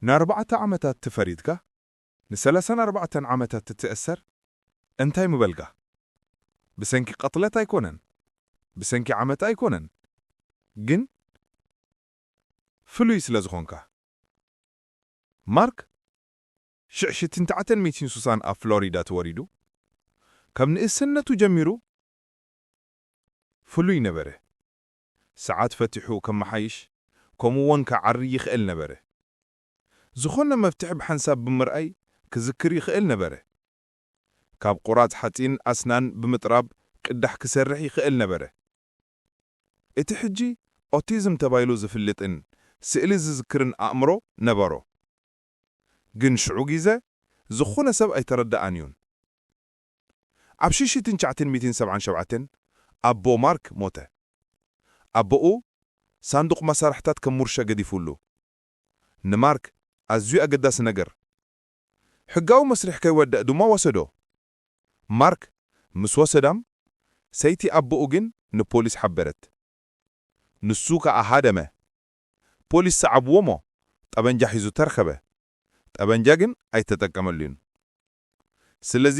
ንኣርባዕተ ዓመታት ተፈሪድካ፣ ንሰላሳን ኣርባዕተን ዓመታት ትትእሰር፣ እንታይ ምበልካ? ብሰንኪ ቅትለት ኣይኮነን፣ ብሰንኪ ዓመት ኣይኮነን፣ ግን ፍሉይ ስለ ዝኾንካ። ማርክ ሽሕሽትን ትሽዓተን ሚእትን ሱሳን ኣብ ፍሎሪዳ ተወሪዱ፣ ካብ ንእስነቱ ጀሚሩ ፍሉይ ነበረ። ሰዓት ፈቲሑ ከመሓይሽ፣ ከምኡ'ውን ክዓሪ ይኽእል ነበረ። ዝኾነ መፍትሒ ብሓንሳብ ብምርኣይ ክዝክር ይኽእል ነበረ። ካብ ቁራጽ ሓጺን ኣስናን ብምጥራብ ቅዳሕ ክሰርሕ ይኽእል ነበረ። እቲ ሕጂ ኦቲዝም ተባሂሉ ዝፍለጥን ስእሊ ዝዝክርን ኣእምሮ ነበሮ። ግን ሽዑ ግዜ ዝኾነ ሰብ ኣይተረድኣን እዩን። ኣብ ሽሕሽትን ትሽዓተን ሚእትን ሰብዓን ሸውዓተን ኣቦ ማርክ ሞተ። ኣቦኡ ሳንዱቕ መሳርሕታት ከም ውርሻ ገዲፉሉ። ንማርክ ኣዝዩ ኣገዳሲ ነገር፣ ሕጋዊ መስርሕ ከይወድእ ድማ ወሰዶ። ማርክ ምስ ወሰዳም፣ ሰይቲ ኣቦኡ ግን ንፖሊስ ሓበረት። ንሱ ከኣ ሃደመ። ፖሊስ ሰዓብዎ እሞ፣ ጠበንጃ ሒዙ ተረኸበ። ጠበንጃ ግን ኣይተጠቀመሉን። ስለዚ፣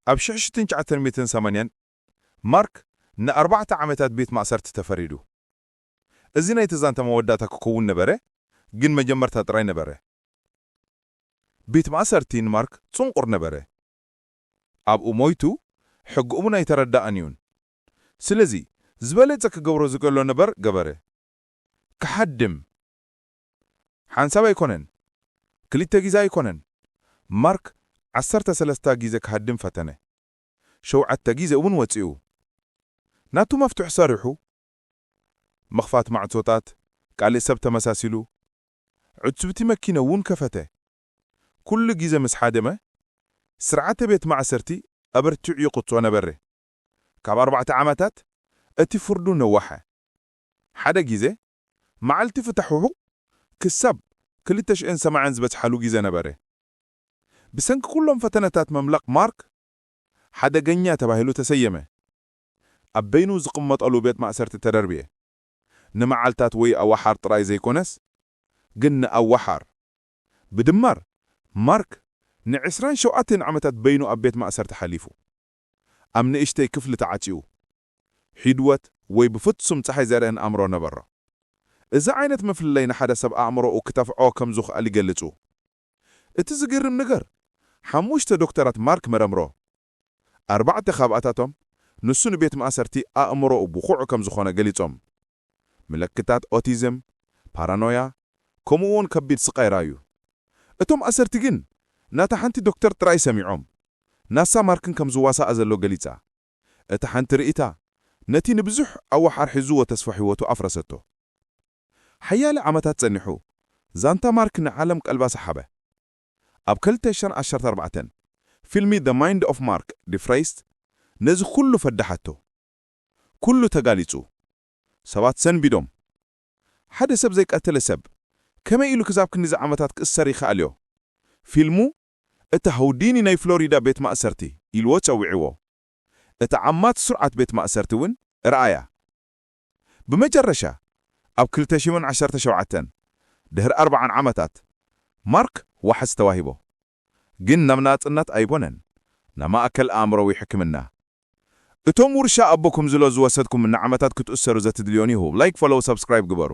ኣብ ሽሕሽትን ትሽዓተን ሚእትን ሰማንያን ማርክ ንኣርባዕተ ዓመታት ቤት ማእሰርቲ ተፈሪዱ። እዚ ናይቲ ዛንታ መወዳእታ ክኸውን ነበረ፣ ግን መጀመርታ ጥራይ ነበረ። ቤት ማእሰርቲ ንማርክ ጽንቁር ነበረ። ኣብኡ ሞይቱ፣ ሕጊ እውን ኣይተረድኣን እዩን። ስለዚ፣ ዝበለጸ ክገብሮ ዝክእሎ ነበር ገበረ። ክሃድም። ሓንሳብ ኣይኮነን፣ ክልተ ግዜ ኣይኮነን። ማርክ ዓሰርተ ሰለስተ ግዜ ክሃድም ፈተነ። ሸውዓተ ግዜ እውን ወጺኡ። ናቱ መፍትሑ ሰሪሑ። ምኽፋት ማዕጾታት፣ ካልእ ሰብ ተመሳሲሉ። ዕጽብቲ መኪና እውን ከፈተ። ኩሉ ግዜ ምስ ሃደመ፣ ስርዓተ ቤት ማእሰርቲ ኣበርቲዑ ይቕጾ ነበረ። ካብ ኣርባዕተ ዓመታት እቲ ፍርዱ ነዋሐ። ሓደ ግዜ፣ መዓልቲ ፍታሕሁ ክሳብ ክልተ ሽሕን ሰማንያን ዝበጽሓሉ ግዜ ነበረ። ብሰንኪ ኩሎም ፈተነታት ምምላቕ ማርክ ሓደገኛ ተባሂሉ ተሰየመ። ኣብ በይኑ ዝቕመጠሉ ቤት ማእሰርቲ ተደርብየ። ንመዓልታት ወይ ኣዋሓር ጥራይ ዘይኮነስ፣ ግን ንኣዋሓር። ብድማር፣ ማርክ ንዕስራን ሸውዓተን ዓመታት በይኑ ኣብ ቤት ማእሰርቲ ሓሊፉ። ኣብ ንእሽተይ ክፍሊ ተዓጽዩ። ሒድወት ወይ ብፍጹም ጸሓይ ዘርእን ኣእምሮ ነበሮ። እዚ ዓይነት ምፍልላይ ንሓደ ሰብ ኣእምሮኡ ክጠፍዖ ከም ዝኽእል ይገልጹ። እቲ ዝገርም ነገር፣ ሓሙሽተ ዶክተራት ማርክ መረምሮ። ኣርባዕተ ካብኣታቶም፣ ንሱ ንቤት ማእሰርቲ ኣእምሮኡ ብቑዕ ከም ዝኾነ ገሊጾም። ምልክታት ኦቲዝም፣ ፓራኖያ፣ ከምኡ'ውን ከቢድ ስቓይ ረኣዩ። እቶም ኣሰርቲ ግን፣ ናታ ሓንቲ ዶክተር ጥራይ ሰሚዖም። ናሳ ማርክን ከም ዝዋሳኣ ዘሎ ገሊጻ። እታ ሓንቲ ርእይታ፣ ነቲ ንብዙሕ ኣዋሓር ሒዝዎ ተስፋ ህይወቱ ኣፍረሰቶ። ሓያለ ዓመታት ጸኒሑ፣ ዛንታ ማርክ ንዓለም ቀልባ ሰሓበ። ኣብ ክልተ ሽሕን ዓሰርተ ኣርባዕተን፣ ፊልሚ The Mind of Mark Defraist ነዚ ኩሉ ፈዳሓቶ። ኩሉ ተጋሊጹ። ሰባት ሰንቢዶም። ሓደ ሰብ ዘይቀተለ ሰብ፣ ከመይ ኢሉ ክሳብ ክንድዚ ዓመታት ክእሰር ይኽኣልዮ? ፊልሙ፣ እቲ ሃውዲኒ ናይ ፍሎሪዳ ቤት ማእሰርቲ ኢልዎ ጸዊዕዎ። እቲ ዓማት ስርዓት ቤት ማእሰርቲ እውን ረኣያ። ብመጨረሻ፣ ኣብ ክልተ ሽሕን ዓሰርተ ሸውዓተን፣ ድሕሪ ኣርብዓን ዓመታት፣ ማርክ ዋሕስ ተዋሂቦ። ግን ናብ ናጽነት ኣይቦነን፣ ናብ ማእከል ኣእምሮዊ ሕክምና። እቶም ውርሻ ኣቦኩም ዝሎ ዝወሰድኩም ንዓመታት ክትእሰሩ ዘትድልዮን ይሁብ። ላይክ፣ ፎሎው፣ ሳብስክራይብ ግበሩ።